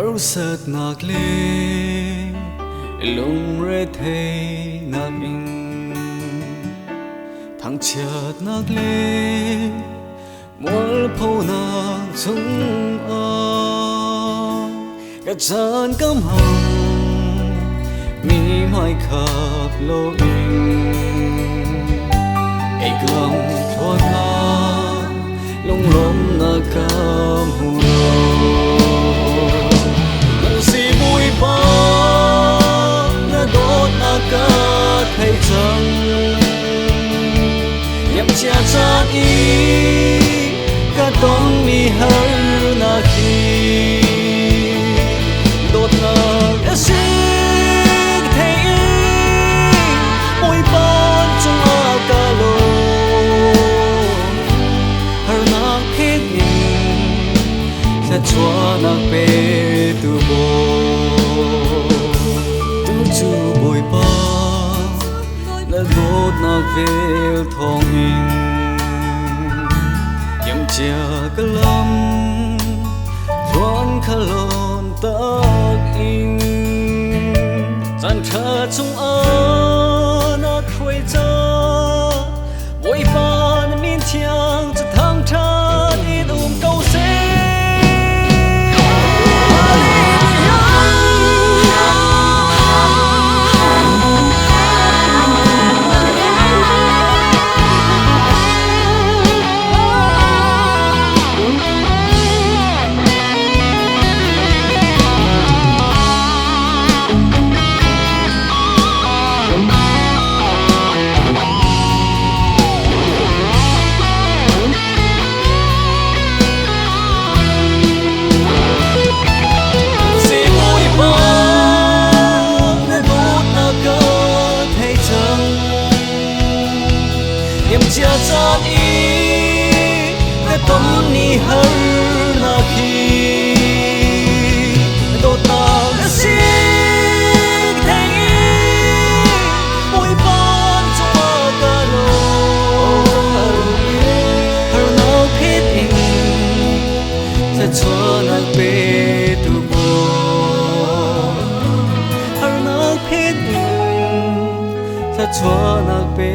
Harsatnak le lungretheihnak in thangchiatnak le mualphonak chungah ka caan ka hmang mi hmaikhap loin kei ka lam thluan ah lunglawmhnak ka hmu lo. Na si Bawipa, na dawtnak ka thei cang. Niamchia caan i ka tonmi harnak hi dawtnak a si ka thei i Bawipa cungah ka lawm. Harnak phet in thluachuahnak petu Bawi. Tu cu Bawipa na dawtnak vel thawngin Yamcia ka lam tluan kha lawn tak in caan ṭha chungah na hruai ca Bawipa na min thiang cu thangṭhat in um ko seh. Si Bawipa na dawtnak ka thei cang. Niamcia caan i na tonmi harnak hi dawtnak a si ka thei i Bawipa cungah ka lawm. Harnak phet in thluachuahnak petu Bawi. Harnak phet in thluachuahnak pe.